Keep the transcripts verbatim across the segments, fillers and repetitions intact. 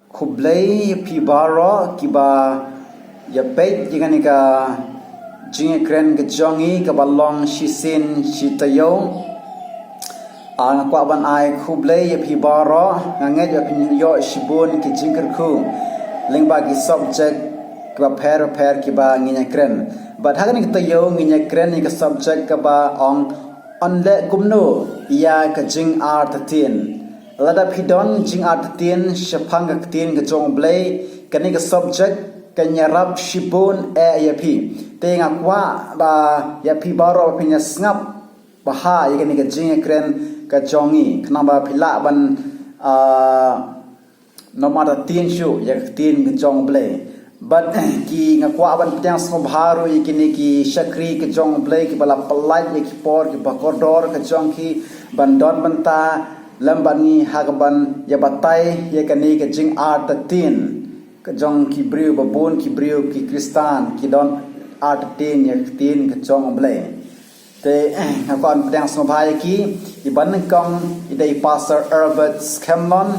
Khublei ïa phi baroh kiba ïa peit ïa kane ka jingïakren ka jong ngi kaba long shisien shi taïew. Ah, nga kwah ban ai khublei ïa phi baroh, nga ngeit ba phin ïoh shibun ki jingkyrkhu lyngba ki subject kiba pher pher kiba ngin ïakren. Bad ha kane ka taïew ngin ïakren ïa ka subject kaba ong, yn leh kumno ïa ka jingartatien. Lada phi don jingartatien shaphang ka ktien ka jong U Blei, kane ka subject kan ïarap shibun eh ïa phi. Te nga kwah ba ïa phi baroh ba phin ïa sngap bha ïa kane ka jingïakren ka jong ngi, khnang ba phi lah ban, ah, nym artatien shuh ïa ka ktien ka jong U Blei. Bad ki, nga kwah ban pdiang sngewbha ruh ïa kine ki shakri ka jong U Blei kiba la pyllait ïa ki por kiba kordor ka jong ki ban don bynta lem bad ngi ha kaban ïa batai ïa kane ka jingartatien ka jong ki briew. Ba bun ki briew ki Khristan ki don artatien ïa ka ktien ka jong U Blei. Te, eh, nga kwah ban pdiang sngewbha ïa ki, i ba nyngkong i dei Pastor Albert Skemlon,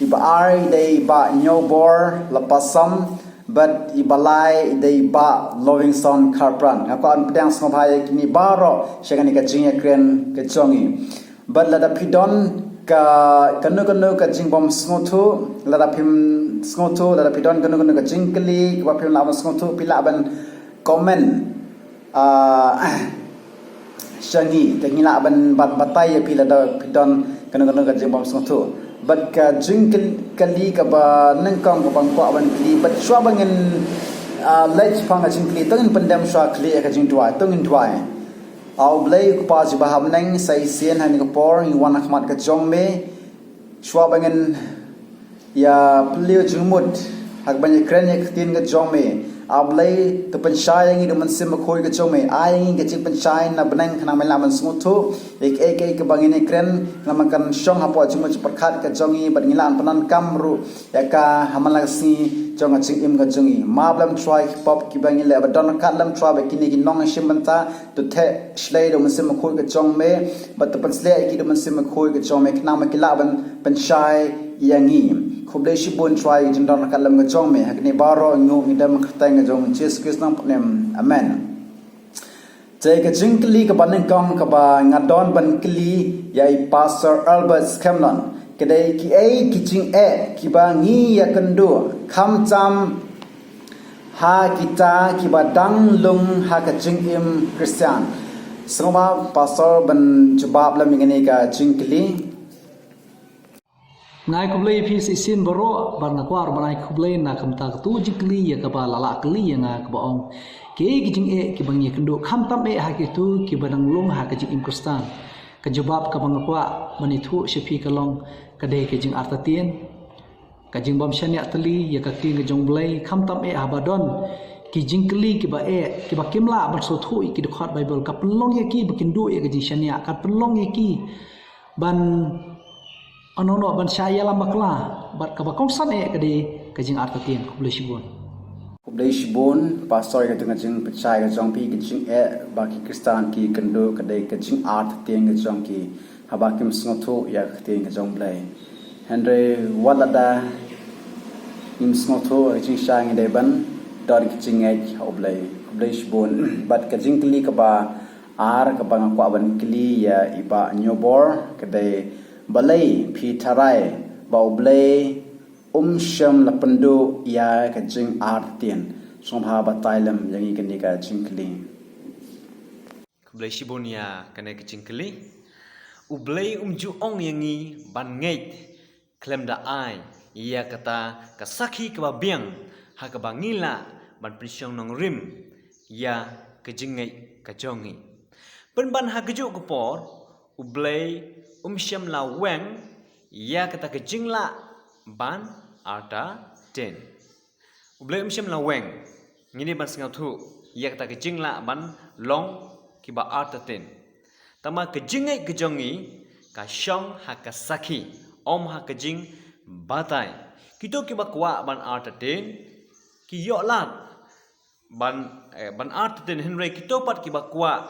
i ba ar i dei Bah Ñiewbor Lapasam, bad i ba lai i dei Bah Lovingson Kharpran. Nga kwah ban pdiang sngewbha ïa kine baroh sha kane ka jingïakren ka jong ngi. Bad lada phi don ka, kano kano ka jingbym sngewthuh, lada phim sngewthuh, lada phi don kano kano ka jingkylli kaba phim lah ban sngewthuh, phi lah ban comment, ah, sha ngi, te ngi lah ban, ban batai ïa phi lada phi don kano kano ka jingbym sngewthuh. Bad ka jingkylli kaba nyngkong kaba nga kwah ban kylli, bad shuwa ba ngin, ah, leit shaphang ka jingkylli, to ngin pyndem shuwa kylli ïa ka jingduwai, to ngin duwai. A U Blei U Kpa jong ngi ba ha bneng, sa shisien ha kane ka por ngi wan ha khmat ka jong me. Shuwa ba ngin ïa plie jingmut ha kaban ïakren ïa ka ktien ka jong me, A Blei, to pynshai ïa ngi da U Mynsiem Bakhuid ka jong me. Ai ïa ngi ka jingpynshai na bneng khnang ba ngin lah ban sngewthuh ïa kaei kaei kaba ngin ïakren, khnang ba kan shong hapoh jingmut jingpyrkhat ka jong ngi bad ngin lah ban pyndonkam ruh ïa ka ha man la ka sngi jong ka jingim ka jong ngi. Map lem Trai ki pop kiba ngi leh, bad don ryngkat lem Trai bad kine ki nongshim bynta, to theh shlei da U Mynsiem Bakhuid ka jong me, bad to pynshlei ïa ki da U Mynsiem Bakhuid ka jong me khnang ba ki lah ban pynshai ïa ngi. Khublei shibun Trai ïa ka jingdon ryngkat lem ka jong me. Ha kine baroh ngi ong ngi da ka kyrteng ka jong U Jisu Khrist, nongpynim. Amen. Te ka jingkylli kaba nyngkong kaba nga don ban kylli ïa i Pastor Albert Skemlon ka dei, kiei ki jingeh kiba ngi ïakynduh khamtam ha kita kiba dang lung ha ka jingim Khristan? Sngewbha Pastor ban jubab lem ïa kane ka jingkylli. Nga ai khublei ïa phi sa shisien baroh, bad nga kwah ban ai khublei na ka bynta kato ka jingkylli ïa kaba la lah kylli ïa nga kaba ong, kiei ki jingeh kiba ngi ïakynduh khamtam eh ha kito kiba dang lung ha ka jingim Khristan. Ka jubab kaba nga kwah ban ïathuh sha phi ka long, ka dei ka jingartatien, ka jingbym shaniah tylli ïa ka ktien ka jong U Blei, khamtam eh haba don ki jingkylli kiba eh, kiba kim lah ban sngewthuh ïa ki dkhot Baibl, ka pynlong ïa ki ba kin duh ïa ka jingshaniah, ka pynlong ïa ki ban, ano, ano, ban shah ïalam bakla, bad kaba kongsan eh ka dei ka jingartatien. Khublei shibun. Khublei shibun Pastor ïa kata ka jingpynshai ka jong phi. Ka jingeh ba ki Khristan ki ïakynduh ka dei ka jingartatien ka jong ki haba kim sngewthuh ïa ka ktien ka jong U Blei. Hynrei wat lada ngim sngewthuh ïa ka jingshai, ngi dei ban don ka jingngeit ha U Blei. Khublei shibun. Bad ka jingkylli kaba ar kaba nga kwah ban kylli ïa i Bah Ñiewbor ka dei, balei phi tharai ba U Blei um shym la pynduh ïa ka jingartatien? Sngewbha batai lem ïa ngi kane ka jingkylli. Khublei shibun ïa kane ka jingkylli. U Blei um ju ong ïa ngi ban ngeit khlem da ai ïa kata ka sakhi kaba biang ha kaba ngi lah ban pynshong nongrim ïa ka jingngeit ka jong ngi. Pynban ha kajuh ka por, U Blei um shym la weng ïa kata ka jinglah ban artatien. U Blei um shym la weng. Ngi dei ban sngewthuh ïa kata ka jinglah ban long kiba artatien. Tangba ka jingngeit ka jong ngi ka shong ha ka sakhi, ym ha ka jingbatai. Kito kiba kwah ban artatien ki ïoh lad ban, eh, ban artatien, hynrei kito pat kiba kwah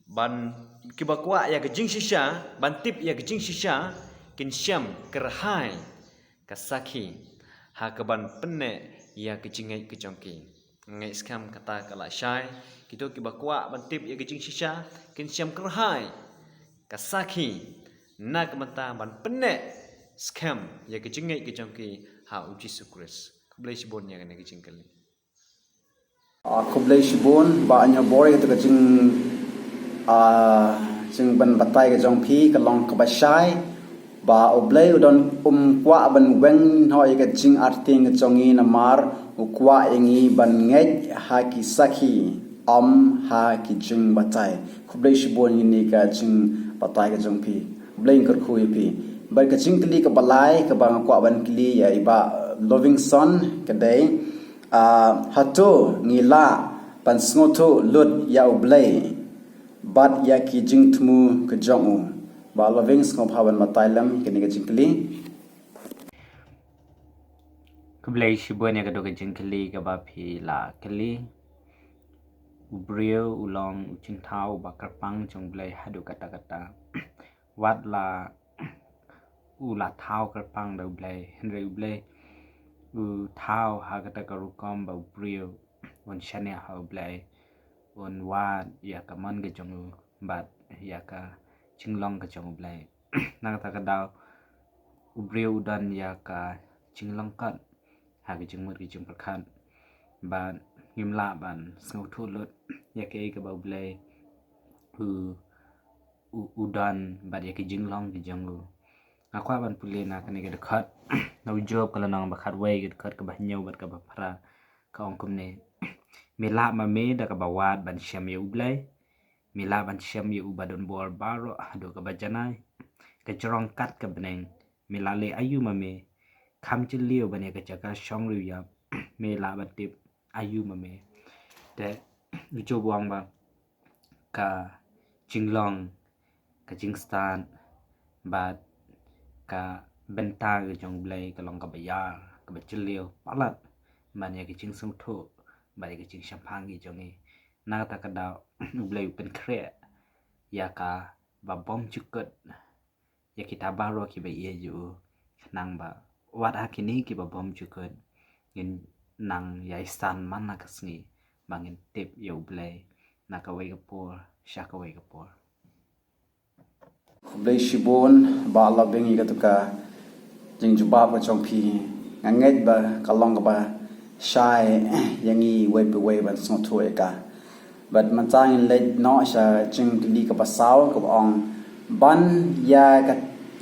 ban, kiba kwah ïa ka jingshisha, ban tip ïa ka jingshisha, kin shem kyrhai. ka sakhi ha kaban pynneh ïa ka jingngeit ka jong ki. Ngeit skhem kata ka la shai, kito kiba kwah ban tip ïa ka jingshisha kin shem kyrhai ka sakhi na ka bynta ban pynneh skhem ïa ka jingngeit ka jong ki ha U Jisu Khrist. Khublei shibun ïa kane ka jingkylli. Ah, khublei shibun, Bah Nyorbor, ïa kata ka jing, ah, jingpynbatai ka jong phi ka long kaba shai, ba U Blei u don, um kwah ban weng noh ïa ka jingartatien ka jong ngi namar u kwah ïa ngi ban ngeit ha ki sakhi, ym ha ki jingbatai. Khublei shibun ïa kane ka jingbatai ka jong phi. Khublei kyrkhu ïa phi. Bad ka jingkylli kaba lai kaba nga kwah ban kylli ïa i Bah Lovingson ka dei, ah, hato ngi lah ban sngewthuh lut ïa U Blei bad ïa ki jingthmu ka jong u? Bah Loving, sngewbha ban batai lem ïa kane ka jingkylli. Khublei shibun ïa kata ka jingkylli kaba phi la kylli. U briew u long u jingthaw uba kyrpang jong U Blei haduh katta katta. Wat la u la thaw kyrpang da U Blei, hynrei U Blei u thaw ha kata ka rukom ba u briew un shaniah ha U Blei, un wad ïa ka mon ka jong u bad ïa ka jinglong ka jong U Blei. Na kata ka daw u briew u don ïa ka jinglong kot ha ka jingmut ka jingpyrkhat, bad ngim lah ban sngewthuh lut ïa kaei kaba U Blei u, u, u don bad ïa ka jinglong ka jong u. Nga kwah ban pule na kane ka dkhot, na u Job ka lynnong ba khatwei, ka dkhot kaba hynñiew bad kaba phra, ka ong kumne: Me lah ma me da kaba wad ban shem ïa U Blei? Me lah ban shem ïa uba don bor baroh haduh kaba janai? Ka jrong kat ka bneng me lah leh aïu ma me? Kham jylliew ban ïa ka jaka shong riewïap me lah ban tip aïu ma me? Te u Job u ong ba ka jinglong, ka jingstad bad ka bynta ka jong U Blei ka long kaba ïar, kaba jylliew palat ban ïa ka jingsngewthuh bad ïa ka jingshemphang ka jong ngi. Na kata ka daw U Blei u pynkhreh ïa kaba bymjukut ïa kita baroh kiba ïeit ïa u, khnang ba wat ha kine kiba bymjukut ngin nang ïai san man la ka sngi ba ngin tip ïa U Blei na kawei ka por sha kawei ka por. Khublei shibun Bah Loving ïa kata ka jingjubab ka jong phi. Nga ngeit ba ka long kaba shai ïa ngi uwei pa uwei ban sngewthuh ïa ka. Bad mynta ngin leit noh sha jingkylli kaba saw kaba ong, ban ïa ka,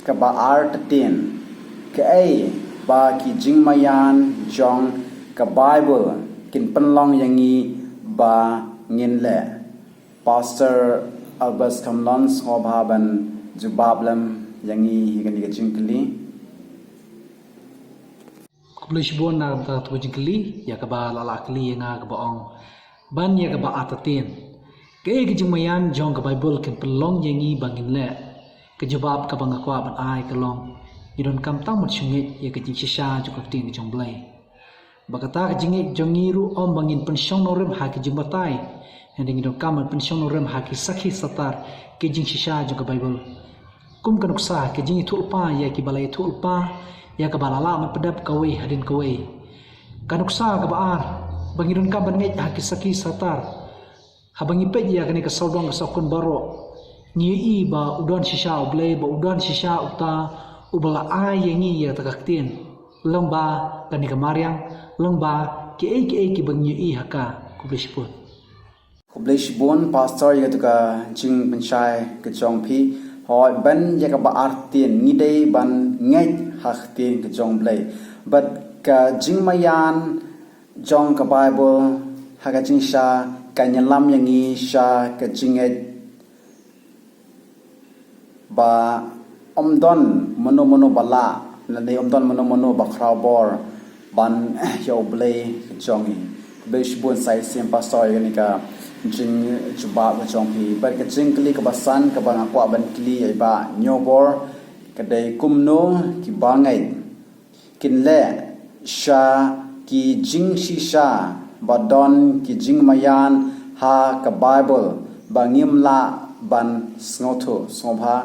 kaba artatien, kaei ba ki jingmaïan jong ka Baibl kin pynlong ïa ngi ba ngin leh? Pastor Albert Skamlon, sngewbha ban jubab lem ïa ngi ïa kane ka jingkylli. Khublei shibun na ka bynta ka jingkylli, ïa kaba la lah kylli ïa nga kaba ong, ban ïa kaba artatien, kaei ka jingmaïan jong ka Baibl kan pynlong ïa ngi ba ngin leh? Ka jubab kaba nga kwah ban ai ka long, ngi donkam tang ban shongeit ïa ka jingshisha jong ka ktien ka jong U Blei. Ba kata ka jingngeit jong ngi ruh ym ba ngin pynshong nongrim ha ki jingbatai, hynrei ngi donkam ban pynshong nongrim ha ki sakhi satar, ki jingshisha jong ka Baibl. Kum ka nuksa, ka jingïathuhlypa ïa kiba la ïathuhlypa ïa kaba la lah ban pyndep kawei hadien kawei. Ka nuksa kaba ar, ba ngi donkam ban ngeit ha ki sakhi satar. Haba ngi peit ïa kane ka sawdong ka sawkun baroh, ngi ïohi ba u don shisha U Blei, ba u don shisha uta uba la ai ïa ngi ïa kata ka ktien. Lyngba kane ka mariang, lyngba kiei kiei kiba ngi ïohi ha ka. Khublei shibun. Khublei shibun Pastor ïa kata ka jingpynshai ka jong phi. Hooid, ban ïa kaba artatien, ngi dei ban ngeit ha ka ktien ka jong U Blei. Bad ka jingmaïan jong ka Baibl ha ka jingshisha kan ïalam ïa ngi sha ka jingngeit ba ym don mano mano ba lah, lane ym don mano mano ba khraw bor ban ïa U Blei ka jong ngi. Khublei shibun sa shisien Pastor ïa kane ka jingjubab ka jong phi. Bad ka jingkylli kaba san kaba nga kwah ban kylli ïa i Bah Nyorbor ka dei kumno kiba ngeit kin leh sha ki jingshisha ba don ki jingmaïan ha ka Baibl ba ngim lah ban sngewthuh? Sngewbha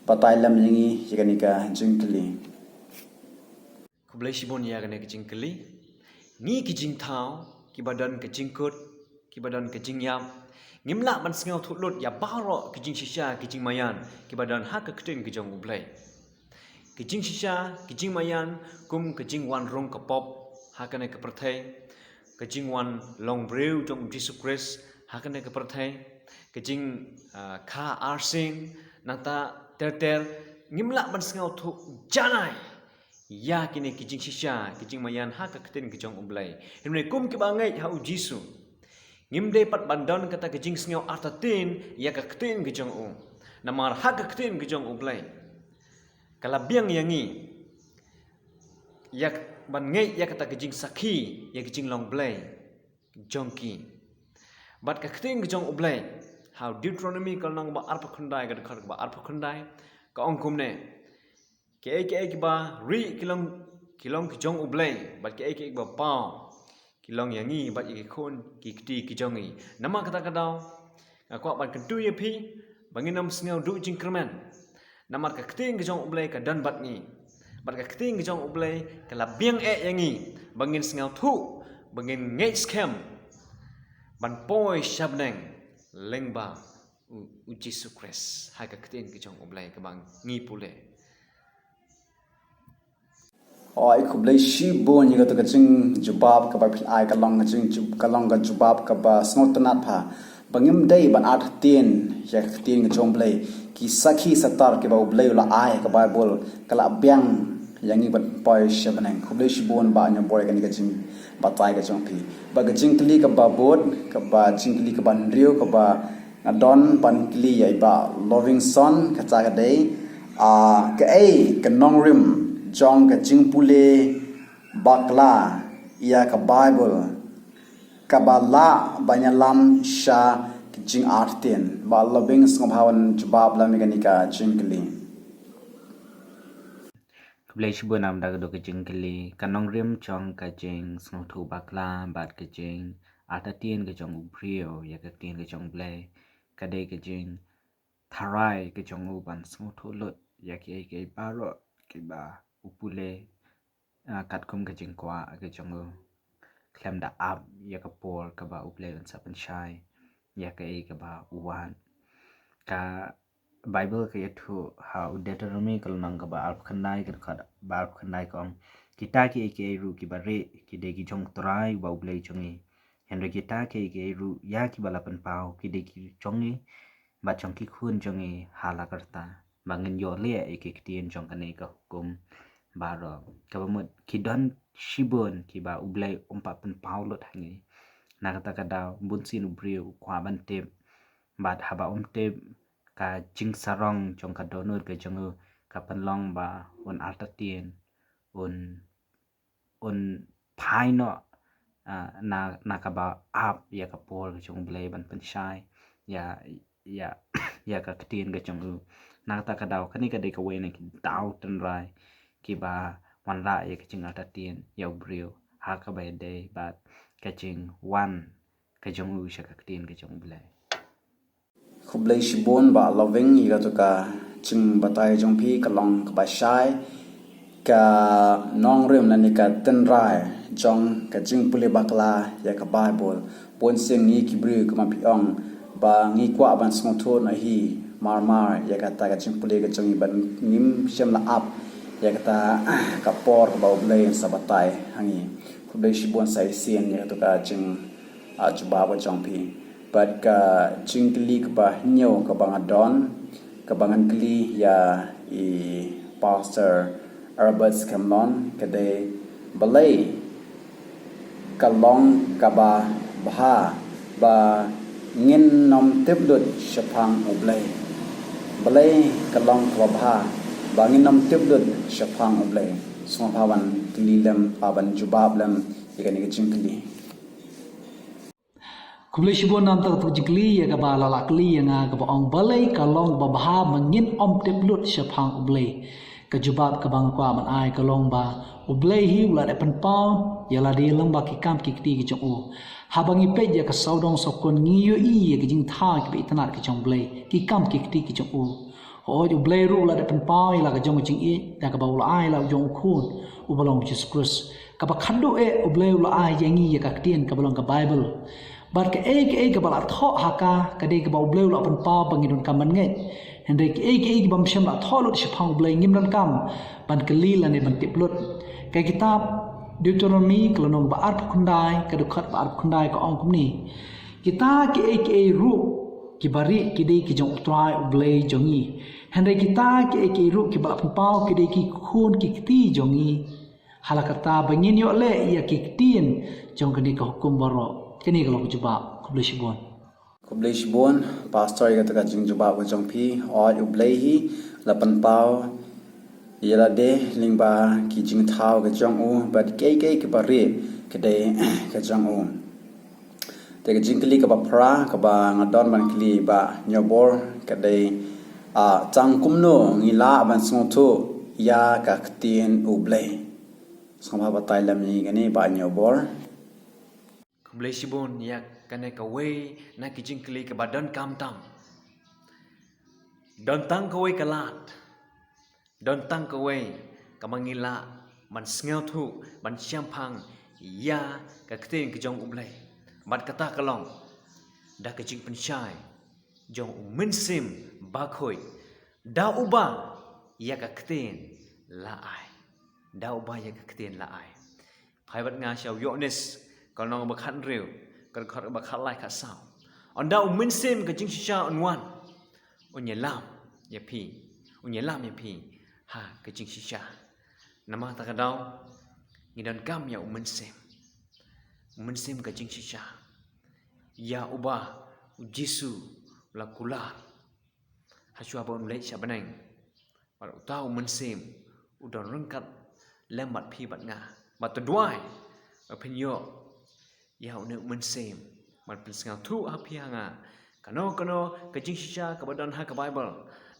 batai lem ïa ngi ïa kane ka jingkylli. Khublei shibun ïa kane ka jingkylli. Ngi ki jingthaw, kiba don ka jingkut, kiba don ka jingïap, ngim lah ban sngewthuh lut ïa baroh ki jingshisha, ki jingmaïan kiba don ha ka ktien ka jong U Blei. Ki jingshisha, ki jingmaïan, kum ka jingwan rung ka pop ha kane ka pyrthei, ka jingwan long briew jong U Jisu Khrist ha kane ka pyrthei, ka jing, ah, kha arsien, nangta ter ter, ngim lah ban sngewthuh janai ïa kine ki jingshisha, ki jingmaïan ha ka ktien ka jong U Blei. Hynrei kum kiba ngeit ha U Jisu, ngim dei pat ban don kata ka jingsngew artatien ïa ka ktien ka jong U. Namar ha ka ktien ka jong U Blei, ka la biang ïa ngi ïa ban ngeit ïa kata ka jingsakhi ïa ka jinglong Blei jong ki. Bad ka ktien ka jong U Blei ha Deuteronomi ka lynnong ba arphew khyndai, ka dkhot ba arphew khyndai, ka ong kumne: Kiei kiei kiba rieh ki long, ki long ki jong U Blei, bad kiei kiei kiba paw ki long ïa ngi bad ïa ki khun ki kti ki jong ngi. Namar kata ka daw nga kwah ban kyntu ïa phi ba ngin ym sngew duh jingkyrmen. Namar ka ktien ka jong U Blei ka don bad ngi. Bad ka ktien ka jong U Blei ka la biang eh ïa ngi ba ngin sngewthuh, ba ngin ngeit skhem ban poi sha bneng lyngba U, U Jisu Khrist, ha ka ktien ka jong U Blei kaba ngi pule. Oi, khublei shibun ïa kato ka jingjubab kaba phi ai, ka long ka jing, ka long ka jubab kaba sngewtynnat bha. Ba ngim dei ban artatien ïa ka ktien ka jong U Blei. Ki sakhi satar kiba U Blei u la ai ha ka Baibl ka la biang ïa ngi ban poi sha bneng. Khublei shibun Bah Ñiewbor ïa kane ka jingbatai ka jong phi. Bad ka jingkylli kaba bud, kaba jingkylli kaba hynriew kaba nga don ban kylli ïa i Bah Lovingson, kata ka dei, ah, kaei ka nongrim jong ka jingpule bakla ïa ka Baibl kaba lah ban ïalam sha ka jingartatien? Bah Loving, sngewbha wan jubab lem ïa kane ka jingkylli. Khublei shibun namar kata ka jingkylli. Ka nongrim jong ka jingsngewthuh bakla bad ka jingartatien ka jong u briew ïa ka ktien ka jong U Blei ka dei ka jingtharai ka jong u ban sngewthuh lut ïa kiei kiei baroh kiba u pule, ah, katkum ka jingkwah ka jong u, khlem da ap ïa ka por kaba U Blei un sa pynshai ïa kaei kaba u wad. Ka Baibl ka ïathuh ha u Deuteronomi ka lynnong kaba arphew khyndai, ka dkhot ba arphew khyndai, ka ong: Kita kiei kiei ruh kiba rieh ki dei ki jong U Trai uba U Blei jong ngi. Hynrei kita kiei kiei ruh ïa kiba la pynpaw ki dei ki jong ngi bad jong ki khun jong ngi ha la karta, ba ngin ïoh leh ïa ki ktien jong kane ka hukum baroh. Kaba mut ki don shibun kiba U Blei um pat pynpaw lut ha ngi. Na kata ka daw bunsien u briew u kwah ban tip, bad haba um tip, ka jingsarong jong ka dohnud ka jong u ka pynlong ba un artatien, un, un phai noh, ah, na, na kaba ap ïa ka por ka jong U Blei ban pynshai ïa, ïa, ïa ka ktien ka jong u. Na kata ka daw kane ka dei kawei na ki daw tynrai kiba wanrah ïa ka jingartatien ïa u briew ha kaba ïadei bad ka jingwan ka jong u sha ka ktien ka jong U Blei. Khublei shibun Bah Loving ïa kato ka jingbatai jong phi, ka long kaba shai, ka nongrim lane ka tynrai jong ka jingpule bakla ïa ka Baibl. Bunsien ngi ki briew, kumba phi ong, ba ngi kwah ban sngewthuh noh hi mar mar ïa kata ka jingpule ka jong ngi, bad ngim shym la ap ïa kata ka por kaba U Blei un sa batai ha ngi. Khublei shibun sa shisien ïa kato ka jing, ah, jubab ka jong phi. Bad ka jingkylli kaba hynñiew kaba nga don, kaba ngan kylli ïa i Pastor Herbert Scanlon, ka dei: Balei ka long kaba bha ba ngin ym tip lut shaphang U Blei? Balei ka long kaba bha ba ngin ym tip lut shaphang U Blei? Sngewbha wan kylli lem, ah, ban jubab lem ïa kane ka jingkylli. Khublei shibun namar kata ka jingkylli ïa kaba la lah kylli ïa nga, kaba ong balei ka long kaba bha ba ngin ym tip lut shaphang U Blei. Ka jubab kaba nga kwah ban ai ka long ba U Blei hi u la dep pynpaw ïa lade lyngba ki kam ki kti ki jong u. Haba ngi peit ïa ka sawdong sawkun ngi ïohi ïa ki jingthaw kiba itynnad ki jong U Blei, ki kam ki kti ki jong u. Hooid, U Blei ruh u la dep pynpaw ïa la ka jong ka jingïeit da kaba u la ai la u jong u khun uba long Jisu Khrist. Kaba khadduh eh U Blei u la ai ïa ngi ïa ka ktien kaba long ka Baibl. Bad kaei kaei kaba la thoh ha ka, ka dei kaba U Blei u la pynpaw ba ngin donkam ban ngeit. Hynrei kaei kaei kaba ym shym la thoh lut shaphang U Blei ngim donkam ban kylli lane ban tip lut. Ka kitab Deuteronomi ka lynnong ba arphew khyndai, ka dkhot ba arphew khyndai ka ong kumne: Kita kiei kiei ruh kiba rieh ki dei ki jong U Trai U Blei jong ngi. Hynrei kita kiei kiei ruh kiba la pynpaw ki dei ki khun ki kti jong ngi. Hala kata ba ngin ïoh leh ïa ki ktien jong kane ka hukum baroh. Kane ka long ka jubab. Khublei shibun. Khublei shibun, Pastor, ïa kata ka jingjubab ka jong phi. Oi, U Blei hi la pynpaw ïa lade lyngba ki jingthaw ka jong u, bad kiei kiei kiba rieh ki dei ka jong u. Te ka jingkylli kaba phra kaba nga don ban kylli Bah Hynñiewbor ka dei, ah, tang kumno ngi lah ban sngewthuh ïa ka ktien U Blei. Sngewbha batai lem ïa ngi kane Bah Hynñiewbor. Khublei shibun, ïa kane kawei na ki jingkylli kaba donkam tam. Don tang kawei ka lad. Don tang kawei kaba ngi lah ban sngewthuh, ban shemphang ïa ka ktien ka jong U Blei. Bad kata ka long da ka jingpynshai jong U Mynsiem Bakhuid, da uba ïa ka ktien la ai. Da uba ïa ka ktien la ai. Phai bad nga sha u Ïoannis, ka lynnong ba khathynriew, ka dkhot ba khatlai khatsaw. Ynda U Mynsiem ka jingshisha un wan, un ïalam ïa phi, un ïalam ïa phi ha ka jingshisha. Namar kata ka daw ngi donkam ïa U Mynsiem. U Mynsiem ka jingshisha. Ïa uba U Jisu u la kular hashuwa ba un leit sha bneng. Bad uta U Mynsiem u don ryngkat lem bad phi bad nga. Bad to duwai ba phin ïoh ïa une U Mynsiem ban pynsngewthuh ha phi ha nga kano kano ka jingshisha kaba don ha ka Baibl.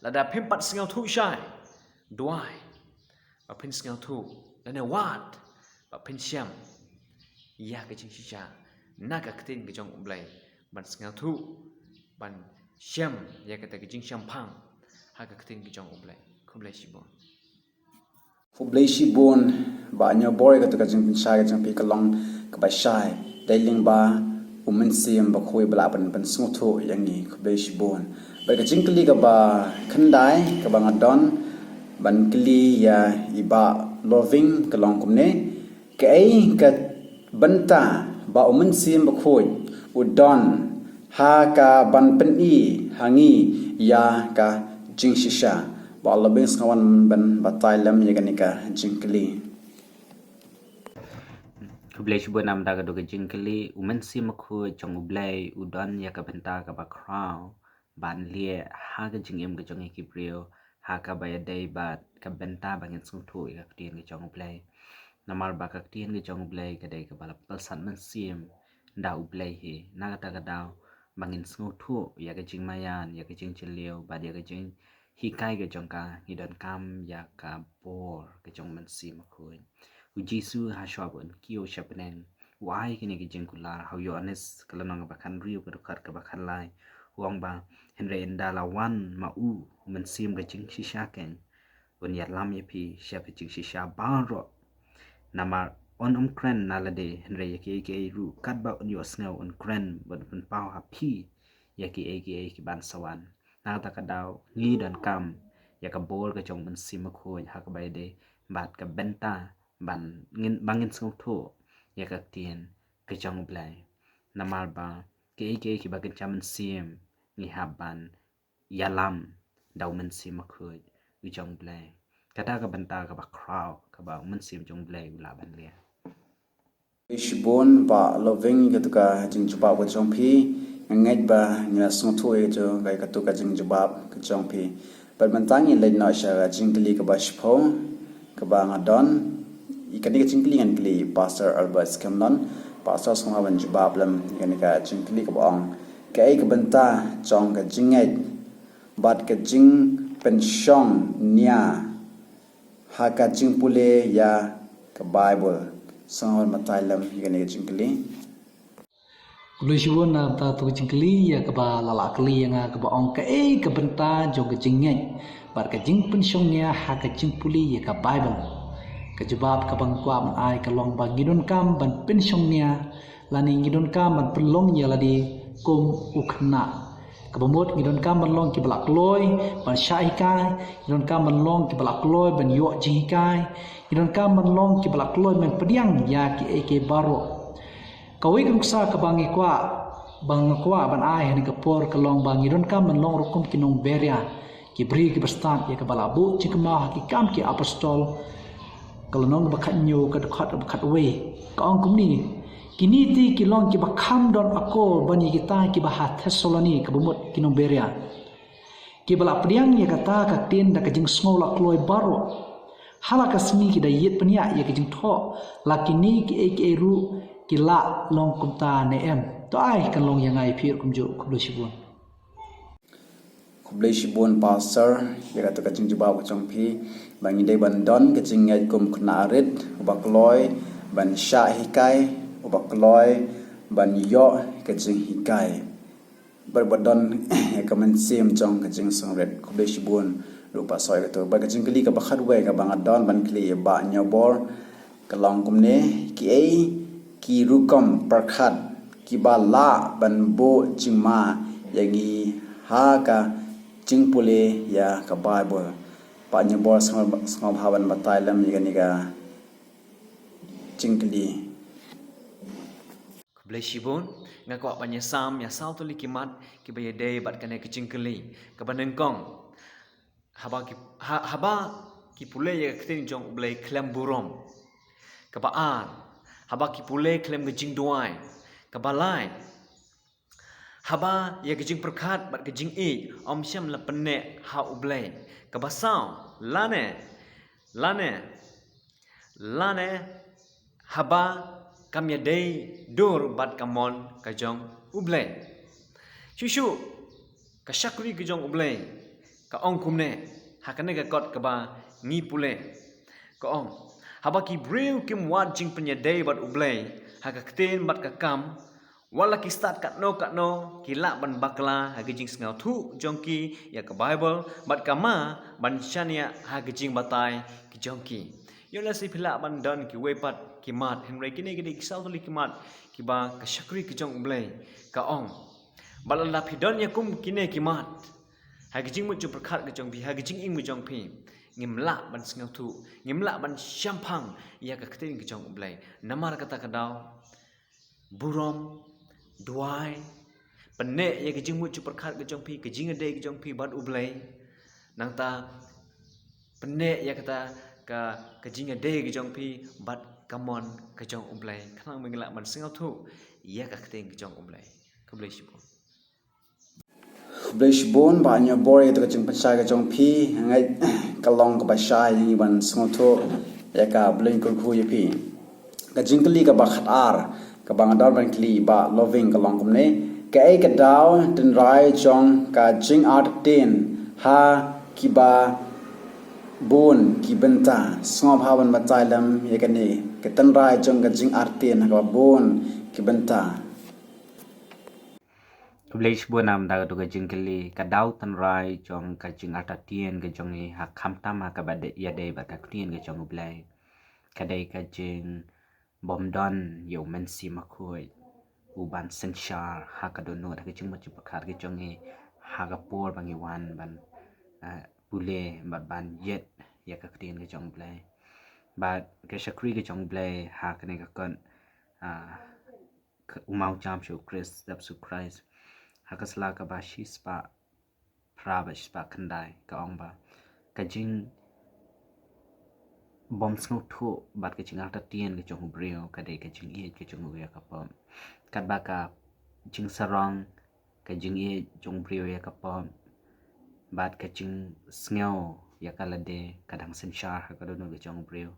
Lada phim pat sngewthuh shai, duwai ba phin sngewthuh, lane wad ba phin shem ïa ka jingshisha na ka ktien ka jong U Blei, ban sngewthuh, ban shem ïa kata ka jingshemphang ha ka ktien ka jong U Blei. Khublei shibun. Khublei shibun Bah Hynñiewbor, ïa kata ka jingpynshai ka jong phi ka long kaba shai. Dei lyngba U Mynsiem Bakhuid ba lah ban pynsngewthuh ïa ngi. Khublei shibun. Bad ka jingkylli kaba khyndai kaba nga don ban kylli ïa i Bah Loving ka long kumne: Kaei ka bynta ba U Mynsiem Bakhuid u don ha kaban pyni ha ngi ïa ka jingshisha? Bah Loving, sngewbha ban batai lem ïa kane ka jingkylli. Khublei shibun namar kata ka jingkylli. U Mynsiem Bakhuid jong U Blei u don ïa ka bynta kaba khraw ban leh ha ka jingim ka jong ngi ki briew ha kaba ïadei bad ka bynta ba ngin sngewthuh ïa ka ktien ka jong U Blei. Namar ba ka ktien ka jong U Blei ka dei kaba la pynlong mynsiem da U Blei hi. Na kata ka daw ba ngin sngewthuh ïa ka jingmaïan, ïa ka jingjylliew bad ïa ka jinghikai ka jong ka, ngi donkam ïa ka bor ka jong U Mynsiem Bakhuid. U Jisu hashuwa ba un kiew sha bneng u ai kine ki jingkular. Ha u Ïoannis ka lynnong ba khathynriew ka dkhot kaba khatlai u ong ba: Hynrei ynda la wan ma u U Mynsiem ka jingshisha keiñ, un ïalam ïa phi sha ka jingshisha baroh. Namar un ym kren na lade, hynrei ïa kiei kiei ruh katba un ïohsngew un kren bad un pynpaw ha phi ïa kiei kiei kiban sa wan. Na kata ka daw ngi donkam ïa ka bor ka jong U Mynsiem Bakhuid ha kaba ïadei bad ka bynta ban ngin, ba ngin sngewthuh ïa ka ktien ka jong U Blei. Namar ba kiei kiei kiba kynja mynsiem ngi hap ban ïalam da U Mynsiem Bakhuid u jong U Blei. Kata ka bynta kaba khraw kaba U Mynsiem jong U Blei u lah ban leh. Khublei shibun Bah Loving ïa kata ka jingjubab ka jong phi. Nga ngeit ba ngi la sngewthuh ïa kata ka jingjubab ka jong phi. Bad mynta ngin leit noh sha ka jingkylli kaba shiphew kaba nga don. Ïa kane ka jingkylli ngan kylli Pastor Albert Scanlon. Pastor, sngewbha ban jubab lem ïa kane ka jingkylli kaba ong: Kaei ka bynta jong ka jingngeit bad ka jingpynshong nia ha ka jingpule ïa ka Baibl? Sngewbha ban batai lem ïa kane ka jingkylli. Khublei shibun na kata ka jingkylli ïa kaba la lah kylli ïa nga kaba ong: Kaei ka bynta jong ka jingngeit bad ka jingpynshong nia ha ka jingpule ïa ka Baibl? Ka jubab kaba nga kwah ban ai ka long ba ngi donkam ban pynshongnia lane ngi donkam ban pynlong ïa lade kum u khynnah. Kaba mut ngi donkam ban long kiba lah kloi ban shah hikai, ngi donkam ban long kiba lah kloi ban ïoh jinghikai, ngi donkam ban long kiba lah kloi ban pdiang ïa kiei kiei baroh. Kawei ka nuksa kaba ngi kwah, ba nga kwah ban ai ha kane ka por ka long ba ngi donkam ban long rukom ki nongberia, ki briew kiba stad ïa kaba lah buh jingkynmaw ha ki Kam ki Apostol, ka lynnong ba khathynñiew, ka dkhot ba khatwei. Ka ong kumne: Kine te ki long kiba kham don akor ban ïa kita kiba ha Thessaloni, kaba mut ki nongberia, kiba la pdiang ïa kata ka ktien da ka jingsngew la kloi baroh. Ha la ka sngi ki da ïit pynïaid ïa ka jingthoh, la kine kiei kiei ruh ki la long kumta ne em? To ai kan long ïa nga ïa phi ruh kumjuh. Khublei shibun. Khublei shibun Pastor ïa kata ka jingjubab ka jong phi. Ba ngi dei ban don ka jingngeit kum khynnah rit, uba kloi ban shah hikai, uba kloi ban ïoh ka jinghikai, bad ba don ka mynsiem jong ka jingsngewrit. Khublei shibun ruh Pastor ïa kato. Bad ka jingkylli kaba khatwei kaba nga don ban kylli ïa Bah Ñiewbor ka long kumne: Kiei ki rukom pyrkhat kiba lah ban buh jingma ïa ngi ha ka jingpule ïa ka Baibl? Bah Ñiewbor, sngewbha, sngewbha ban batai lem ïa kane ka jingkylli. Khublei shibun. Nga kwah ban ïasam ïa saw tylli ki mat kiba ïadei bad kane ka jingkylli. Kaba nyngkong, haba ki, ha, haba ki pule ïa ka ktien jong U Blei khlem burom. Kaba ar, haba ki pule khlem ka jingduwai. Kaba lai, haba ïa ka jingpyrkhat bad ka jingïeit ym shym la pynneh ha U Blei. Kaba saw, lane, lane, lane haba kam ïadei dur bad ka mon ka jong U Blei. Shuh shuh ka shakri ka jong U Blei ka ong kumne ha kane ka kot kaba ngi pule. Ka ong, haba ki briew kim wad jingpynïadei bad U Blei ha ka ktien bad ka kam, wat la ki stad katno katno, ki lah ban bakla ha ka jingsngewthuh jong ki ïa ka Baibl bad ka ma ban shaniah ha ka jingbatai ka jong ki. Ïoh lehse phi lah ban don kiwei pat ki mat, hynrei kine ki dei ki saw tylli ki mat kiba ka shakri ka jong U Blei ka ong. Bad lada phi don ïa kum kine ki mat ha ka jingmut jingpyrkhat ka jong phi, ha ka jingim ka jong phi, ngim lah ban sngewthuh, ngim lah ban shemphang ïa ka ktien ka jong U Blei. Namar kata ka daw, burom, duwai, pynneh ïa ka jingmut jingpyrkhat ka jong phi, ka jingïadei ka jong phi bad U Blei. Nangta pynneh ïa kata ka, ka jingïadei ka jong phi bad ka mon ka jong U Blei, khnang ba ngin lah ban sngewthuh ïa ka ktien ka jong U Blei. Khublei shibun. Khublei shibun Bah Ñiewbor ïa kata ka jingpynshai ka jong phi. Nga ngeit ka long kaba shai ïa ngi ban sngewthuh ïa ka. Blei un kyrkhu ïa phi. Ka jingkylli kaba khatar kaba nga don ban kylli Bah Loving ka long kumne: Kaei ka daw tynrai jong ka jingartatien ha kiba bun ki bynta? Sngewbha ban batai lem ïa kane, ka tynrai jong ka jingartatien ha kaba bun ki bynta. Khublei shibun namar kata ka jingkylli. Ka daw tynrai jong ka jingartatien ka jong ngi ha khamtam ha kaba ïadei bad ka ktien ka jong U Blei, ka dei ka jingbymdon ïa U Mynsiem Bakhuid u ban synshar ha ka dohnud, ha ka jingmut jingpyrkhat ka jong ngi ha ka por ba ngi wan ban, eh, pule bad ban ïeit ïa ka ktien ka jong U Blei. Bad ka shakri ka jong U Blei ha kane ka kot, ah, u mawjam sha U Khrist, dap sha U Khrist, ha ka sla kaba shispah phra bad shispah khyndai, ka ong ba ka jingbymsngewthuh bad ka jingartatien ka jong u briew ka dei ka jingïeit ka jong u ïa ka pop. Katba ka jingsarong, ka jingïeit jong u briew ïa ka pop bad ka jingsngew ïa ka lade ka dang synshar ha ka dohnud ka jong u briew,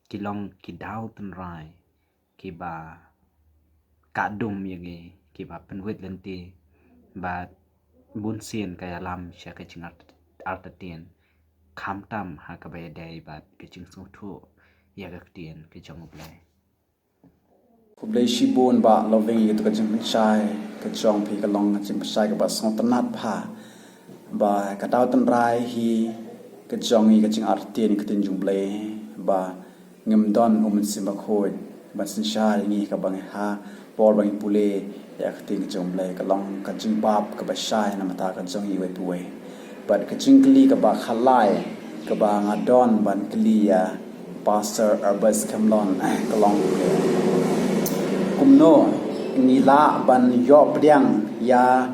ki long ki daw tynrai kiba ka dum ïa ngi, kiba pynwit lynti, bad bunsien ka ïalam sha ka jingartatien, khamtam ha kaba ïadei bad ka jingsngewthuh ïa ka ktien ka jong U Blei. Khublei shibun Bah Loving ïa kata ka jingpynshai ka jong phi, ka long ka jingpynshai kaba sngewtynnat bha, ba ka daw tynrai hi ka jong ngi ka jingartatien ïa ka ktien jong U Blei, ba Ngim don u Mynsiem Bakhuid ban synshar ïa ngi, kaba ngi ha por ba ngi pule ïa ka ktien ka jong U Blei, ka long ka jingbap kaba shai na bynta ka jong ngi iwei pa iwei. Bad ka jingkylli kaba khatlai kaba nga don ban kylli ïa Pastor Albert Skhem Lone, ka long kumno ngi lah ban ïoh pdiang ïa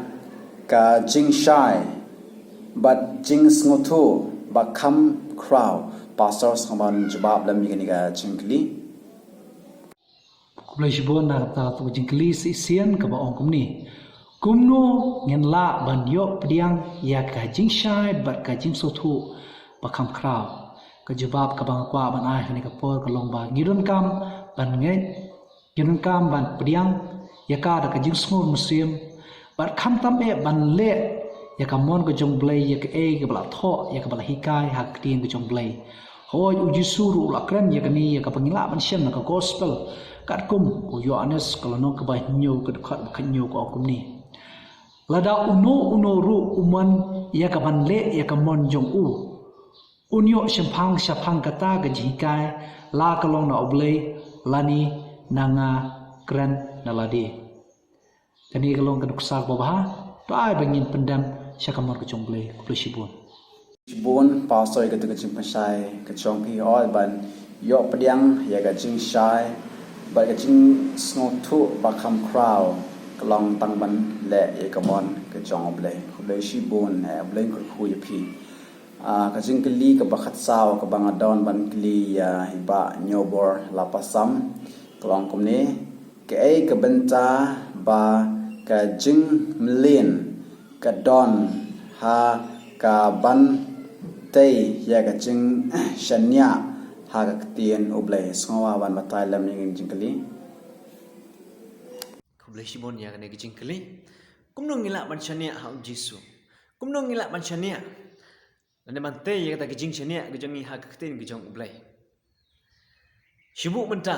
ka jingshai bad jingsngewthuh ba kham khraw. Pastor, sngewbha ban jubab lem ïa kane ka jingkylli. Khublei shibun na kata ka jingkylli shisien kaba ong kumne: kumno ngin lah ban ïoh pdiang ïa ka jingshai bad ka jingsngewthuh ba kham khraw? Ka jubab kaba nga kwah ban ai ha kane ka por ka long ba ngi donkam ban ngeit, ngi donkam ban pdiang ïa ka da ka jingsngew mynsiem, bad khamtam eh ban leh ïa ka mon ka jong U Blei, ïa kaei kaba la thoh, ïa kaba la hikai ha ka ktien ka jong U Blei. Hooid, U Jisu ruh u la kren ïa kane, ïa kaba ngi lah ban shem na ka gospel, katkum u Ïoannis ka lynnong kaba hynñiew, ka dkhot ba hynñiew, ka ong kumne: lada uno uno ruh u mon ïa ka ban leh ïa ka mon jong u, un ïoh shemphang shaphang kata ka jinghikai, la ka long na U Blei lane na nga kren na lade. Kane ka long ka nuksa kaba bha. To ai ba ngin pyndem sha ka mon ka jong U Blei. Khublei shibun. Shibun Pastor ïa kata ka jingpynshai ka jong phi, hooid, ban ïoh pdiang ïa ka jingshai bad ka jingsngewthuh ba kham khraw ka long tang ban leh ïa ka mon ka jong U Blei. Khublei shibun, eh, U Blei un kyrkhu ïa phi. Ah, ka jingkylli kaba khatsaw kaba nga don ban kylli ïa i Bah Ñiewbor Lapasam ka long kumne: kaei ka bynta ba ka jingmlien ka don ha ka ban tei ïa ka jingshaniah ha ka ktien U Blei? Sngewbha ban batai lem ïa kane ka jingkylli. Khublei shibun ïa kane ka jingkylli. Kumno ngi lah ban shaniah ha U Jisu? Kumno ngi lah ban shaniah lane ban tei ïa kata ka jingshaniah ka jong ngi ha ka ktien ka jong U Blei? Shu buh mynta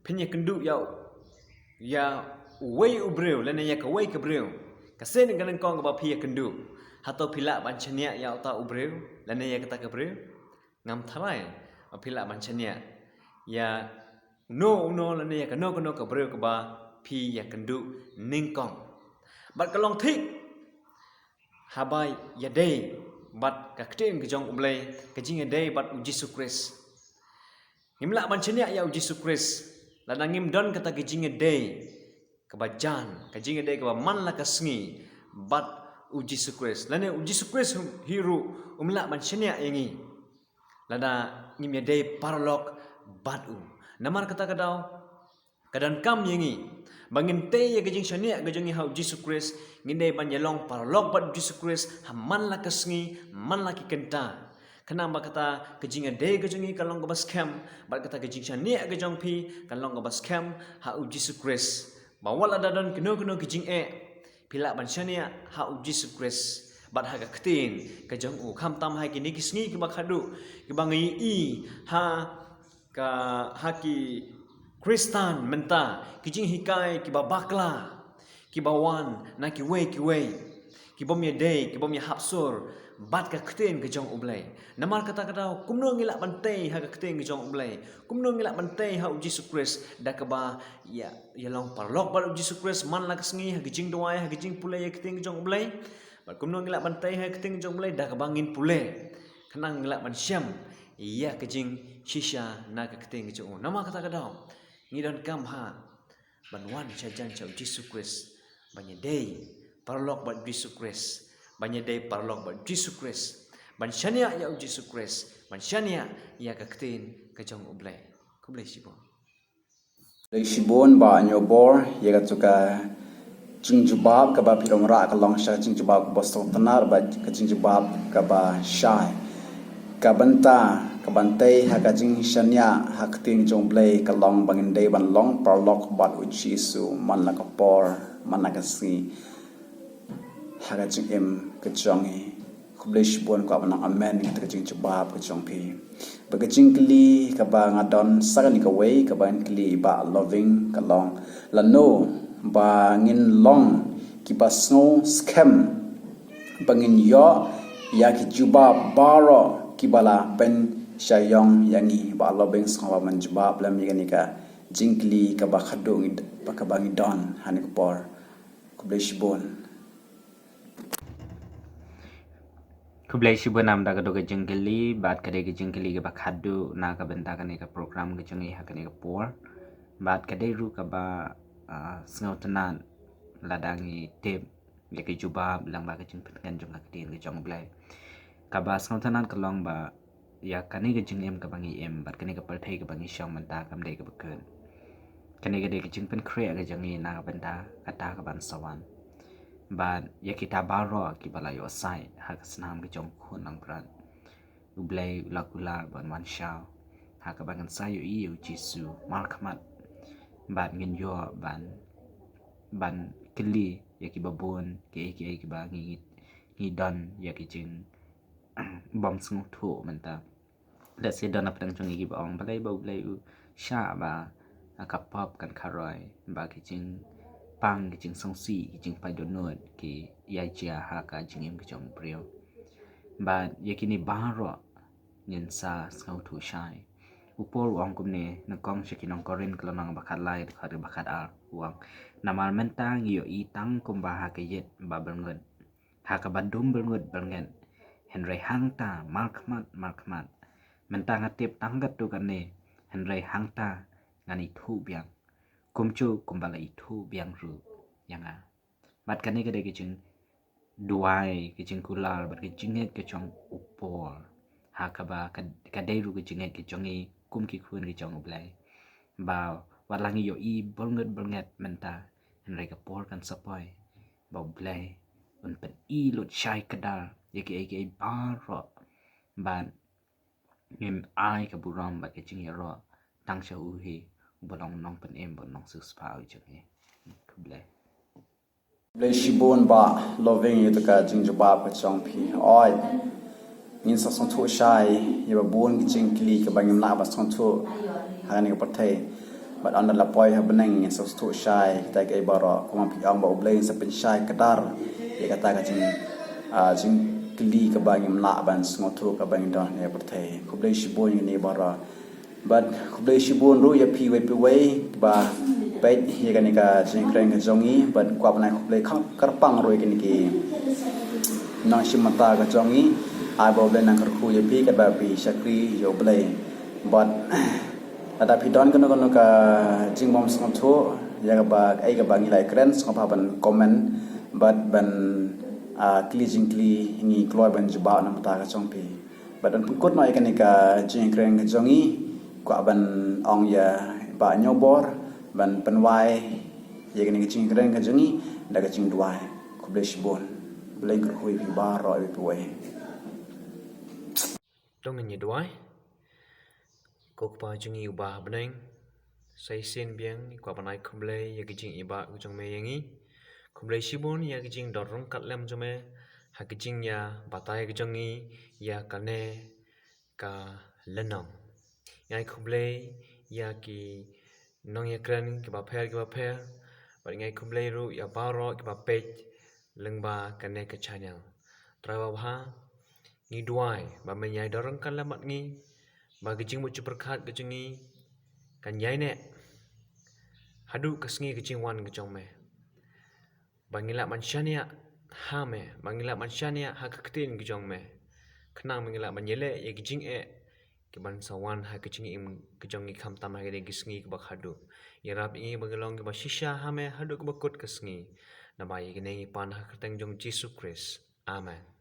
phin ïakynduh ïa u, ïa uwei u briew lane ïa kawei ka briew. Ka sien ka nyngkong kaba phi ïakynduh, hato phi lah ban shaniah ïa uta u briew lane ïa kata ka briew? Ngam tharai ba phi lah ban shaniah ïa uno uno lane ïa kano kano ka briew kaba phi ïakynduh nyngkong. Bad ka long thik haba ïadei bad ka ktien ka jong U Blei, ka jingïadei bad U Jisu Khrist. Ngim lah ban shaniah ïa U Jisu Khrist lada ngim don kata ka jingïadei kaba jan, ka jingïadei kaba man la ka sngi bad U Jisu Khrist. Lane U Jisu Khrist hi ruh um lah ban shaniah ïa ngi lada ngim ïadei paralok bad u. Namar kata ka daw, ka donkam ïa ngi ba ngin tei ïa ka jingshaniah ka jong ngi ha U Jisu Khrist, ngin dei ban ïalong paralok bad U Jisu Khrist ha man la ka sngi, man la ki kynta. Khnang ba kata ka jingïadei ka jong ngi kan long kaba skhem, bad kata ka jingshaniah ka jong phi kan long kaba skhem ha U Jisu Khrist. Ba wat lada don kano kano ka jingeh, phi lah ban shaniah ha U Jisu Khrist bad ha ka ktien ka jong u. Khamtam ha kine ki sngi kiba khadduh, kiba ngi ïohi ha ka, ha ki Khristan mynta, ki jinghikai kiba bakla kiba wan na kiwei kiwei, kibym ïadei, kibym ïahap sur bad ka ktien ka jong U Blei. Namar kata ka daw, kumno ngi lah ban tei ha ka ktien ka jong U Blei? Kumno ngi lah ban tei ha U Jisu Khrist? Da kaba ïa, ïalong paralok bad U Jisu Khrist man la ka sngi ha ka jingduwai, ha ka jingpule ïa ka ktien ka jong U Blei. Bad kumno ngi lah ban tei ha ka ktien ka jong U Blei? Da kaba ngin pule, khnang ngi lah ban shem ïa ka jingshisha na ka ktien ka jong u. Namar kata ka daw, ngi donkam ha ban wan shajan sha U Jisu Khrist, ban ïadei paralok bad U Jisu Khrist, ban ïadei paralok bad U Jisu Khrist, ban shaniah ïa U Jisu Khrist, ban shaniah ïa ka ktien ka jong U Blei. Khublei shibun. Khublei shibun Bah Ñiewbor ïa katu ka jingjubab kaba phi wanrah, ka long shisha ka jingjubab kaba sngewtynnat bad ka jingjubab kaba shai. Ka bynta ka ban tei ha ka jingshaniah ha ka ktien jong U Blei ka long ba ngin dei ban long paralok bad U Jisu man la ka por, man la ka sngi, ha ka jingim ka jong ngi. Khublei shibun, kwah ban ong amen ïa kata ka jingjubab ka jong phi. Bad ka jingkylli kaba nga don sa kane kawei, kaba ngan kylli Bah Loving, ka long: lano ba ngin long kiba sngew skhem ba ngin ïoh ïa ki jubab baroh kiba la pyn, Sha ïong ïa ngi Bah Loving, sngewbha ban jubab lem ïa kane ka jingkylli kaba khadduh ngi, kaba ngi don ha kane ka por. Khublei shibun. Khublei shibun namar ka dei ka jingkylli, bad ka dei ka jingkylli kaba khadduh na ka bynta kane ka program ka jong ngi ha kane ka por. Bad ka dei ruh kaba, ah, sngewtynnat lada ngi tip ïa ki jubab lyngba ka jingpyntngen jong ka ktien ka jong U Blei. Kaba sngewtynnat ka long ba ïa kane ka jingim kaba ngi im bad kane ka pyrthei kaba ngi shong mynta kam dei kaba kut. Kane ka dei ka jingpynkhreh ka jong ngi na ka bynta kata kaban sa wan. Bad ïa kita baroh kiba la ïoh sait ha ka snam ka jong U Khun Langbrot, U Blei u la kular ban wan shaw ha kaba ngin sa ïohi ïa U Jisu markhmat. Bad ngin ïoh ban, ban kylli ïa kiba bun kiei kiei kiba ngi, ngi don ïa ki jingbym sngewthuh mynta. Lehse don na pdeng jong ngi kiba ong balei ba U Blei u shah ba, ah, ka pop kan kharoi, ba ki jingpang, ki jingsngewsih, ki jingpait dohnud ki ïa jia ha ka jingim ka jong u briew. Bad ïa kine baroh ngin sa sngewthuh shai. U Paul u ong kumne, nyngkong sha ki nong Korinth ka lynnong ba khatlai, dkhot ba khatar, u ong: Namar mynta ngi ïohi tang kumba ha ka ïit ba byrngut, ha kaba dum byrngut byrnget, hynrei hangta markhmat markhmat. Mynta nga tip tang katto katne, hynrei hangta ngan ithuh biang, kumjuh kumba la ithuh biang ruh ïa nga. Bad kane ka dei ka jingduwai, ka jingkular bad ka jingngeit ka jong u Paul, ha kaba ka, ka dei ruh ka jingngeit ka jong ngi kum ki khun ka jong U Blei, ba wat la ngi ïohi byrngut byrnget mynta, hynrei ka por kan sa poi ba U Blei un pyni lut shai kdar ïa kiei kiei baroh, bad ngin ai ka burom bad ka jingïaroh tang sha u hi, uba long Nongpynim bad Nongsiewspah ka jong ngi. Khublei. Khublei shibun Bah Loving ïa kata ka jingjubab ka jong phi. Oi, ngin sa sngewthuh shai ïa ba bun ki jingkylli kiba ngim lah ban sngewthuh ha kane ka pyrthei. Bad ynda la poi ha bneng ngin sa sngewthuh shai kita kiei baroh, kumba phi ong ba U Blei un sa pynshai kdar ïa kata ka jing, ah, jingkylli kaba ngim lah ban sngewthuh kaba ngi don ha kane ka pyrthei. Khublei shibun ïa kine baroh. Bad khublei shibun ruh ïa phi wei pa wei ba peit ïa kane ka jingïakren ka jong ngi, bad kwah ban ai khublei kyrpang ruh ïa kine ki nongshim bynta ka jong ngi. Ai ba U Blei un nang kyrkhu ïa phi katba phi shakri ïa U Blei. Bad lada phi don kano kano ka jingbym sngewthuh ïa kaba, ïa kaba ngi la ïakren, sngewbha ban comment bad ban, ah, kylli jingkylli, ngi kloi ban jubab na ka bynta ka jong phi. Bad ban pynkut noh ïa kane ka jingïakren ka jong ngi, kwah ban ong ïa Bah Ñiewbor ban pynwai ïa kane ka jingïakren ka jong ngi da ka jingduwai. Khublei shibun. U Blei un kyrkhu ïa phi baroh, ïa phi wei. To ngin ïa duwai. Ko Kpa jong ngi uba ha bneng, sa shisien biang ngi kwah ban ai khublei ïa ka jingïabah ka jong me ïa ngi. Khublei shibun ïa ka jingdon ryngkat lem jong me ha ka jingïabatai ka jong ngi ïa kane ka lynnong. Ngi ai khublei ïa ki nongïakren kiba pher kiba pher, bad ngi ai khublei ruh ïa baroh kiba peit lyngba kane ka channel. Trai babha, ngi duwai ba men ïai don ryngkat lem bad ngi, ba ka jingmut jingpyrkhat ka jong ngi kan ïai neh haduh ka sngi ka jingwan ka jong me. Ba ngin lah ban shaniah ha me, ba ngin lah ban shaniah ha ka ktien ka jong me, khnang ba ngin lah ban ïaleh ïa ka jingeh kaban sa wan ha ka jingim ka jong ngi khamtam ha kine ki sngi kiba khadduh. Ïarap ïa ngi ba ngin long kiba shisha ha me haduh kaba kut ka sngi. Naba ïa kine ngi pan ha ka kyrteng jong U Jisu Khrist. Amen.